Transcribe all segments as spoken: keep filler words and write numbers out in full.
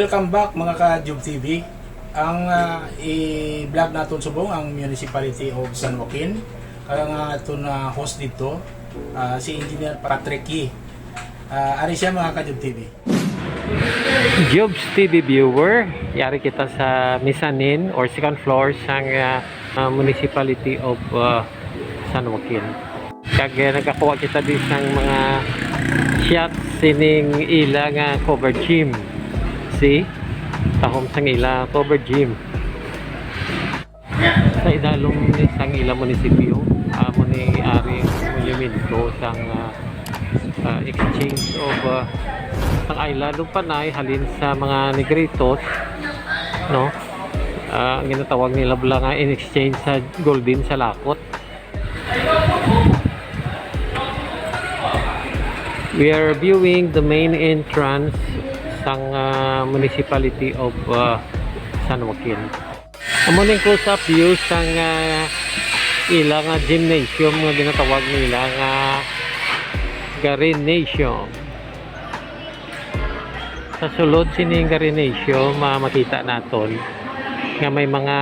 Welcome back, mga ka-Jube T V. Ang, ah, i-vlog naton subong ang Municipality of San Joaquin. Kaya nga aton na host dito, ah, si Engineer Patrick Yee. Ah, ari siya, mga ka-Jube T V. Jubes T V viewer, yari kita sa mezzanine or second floor sang, ah, ah, Municipality of, ah, San Joaquin. Kag, eh, nagakuha kita di sang mga shots sining ila nga covered gym. See? Tahom sang ila covered gym. Sa idalom ni sang ila munisipyo, amo ni ari ang monumento sang, ah, ah, exchange of, ah, sang island of Panay halin sa mga Negritos, no? Ah, ang ginatawag nila bala nga in exchange sa golden salakot. We are viewing the main entrance sang, ah, Municipality of, ah, San Joaquin. Amo ning close-up view sang, ah, ila nga gymnasium nga ginatawag nila nga Garinasium. Sa sulod sining Garinasium, ah, makita naton nga may mga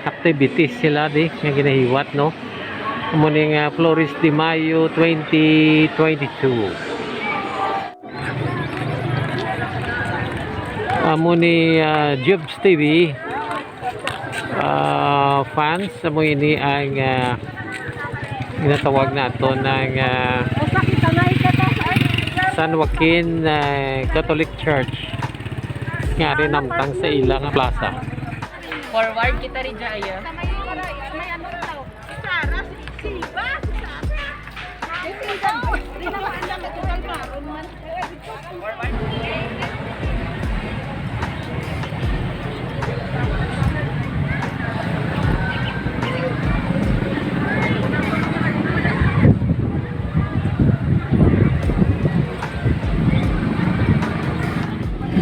activities sila di nga ginahiwat, no? Amo ning, ah, Flores de Mayo twenty twenty-two. Amo ni, ah, Jubes T V, ah, fans. Amo ini ang, ah, ginatawag nato ng, ah, San Joaquin, ah, Catholic Church nga ari namtang sa ila nga plaza. Forward kita ri, Jaya.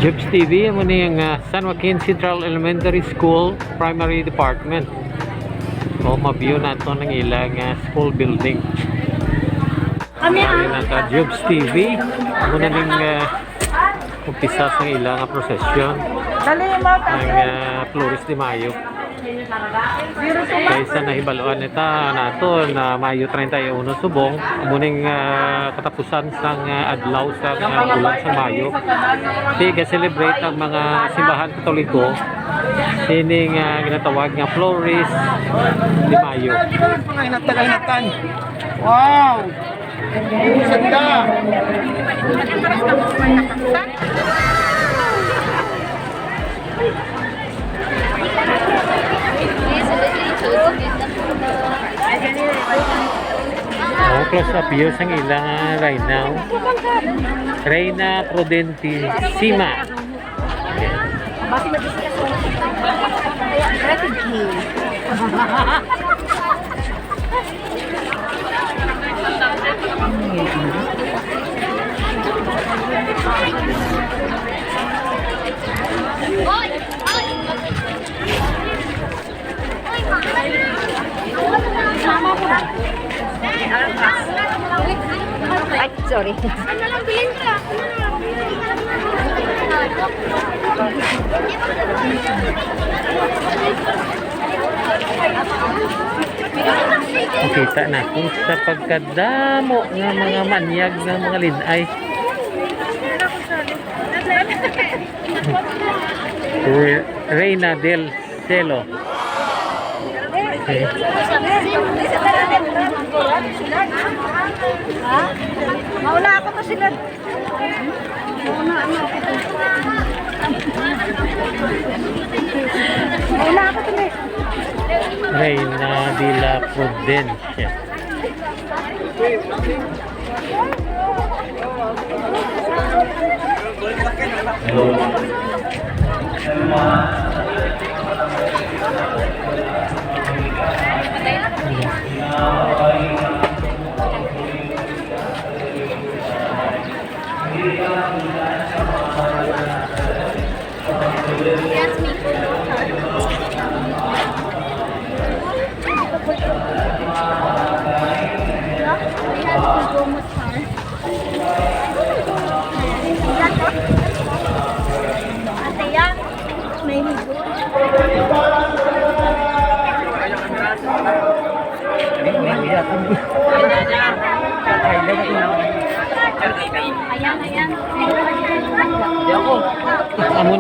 Jubes T V, amo ni ang, ah, San Joaquin Central Elementary School Primary Department. O, ma-view nato ng ilang, ah, school building. Kami ang naka Jubes T V. Amo na ning, ah, umpisa sa ilang, ah, prosesyon. Dali mo, ang, ah, Flores de Mayo. Kaysa nahibaluan nita nato na Mayo treinta y uno subong, amo ning, ah, katapusan sang, ah, adlaw sa, ah, bulan sa Mayo. Di ga-celebrate ang mga simbahan Katoliko sining, ah, ginatawag nga Flores de Mayo. Mga hinatan-hinatan. Wow! Sanda! Oh, close up view sang ilang, ah, Reyna, oh. Reyna Prudentisima. Basi madiscuss mo. Strategy. Ay, sorry. Makita na kung sa pagkadamo nga mga manyag nga mga lin-ay. Re-, Reyna del Cielo. Okay. Ha? Mauna ako to sila. Mauna, ano ako to? Mauna ako to, eh. Reyna de la Prudencia.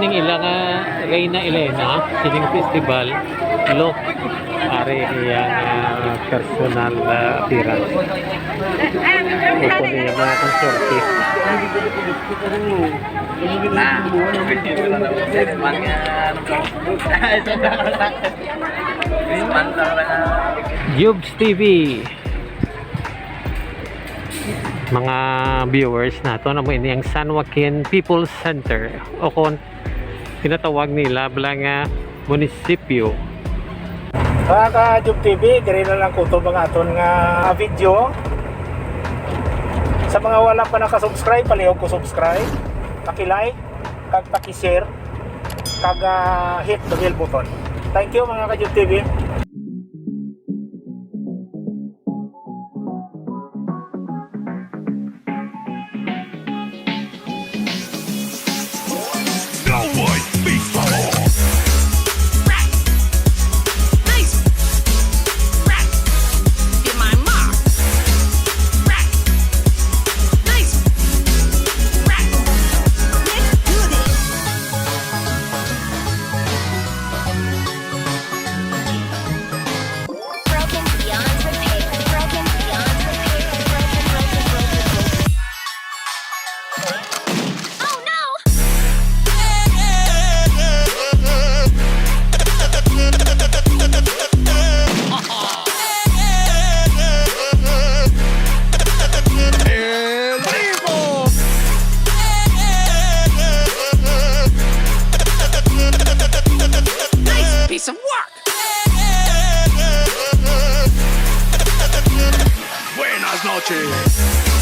Ang ila nga Reina Elena, sining festival, look, ari iya nga personal, ah, appearance. Ito niya mga consorte. Jubes T V. Mga viewers nato, amo ini ang San Joaquin People's Center, o kon ginatawag nila bala nga munisipyo. Mga ka-Jub T V, diri na lang kutob ang aton nga video. Sa mga wala pa nakasubscribe, palihog ko subscribe, paki-like, kag paki-share, kag, ah, hit the bell button. Thank you, mga ka-Jub T V. Broken beyond repair. Broken beyond repair. Broken, broken, broken, broken. Oh no! Nice piece of work! Buenas noches.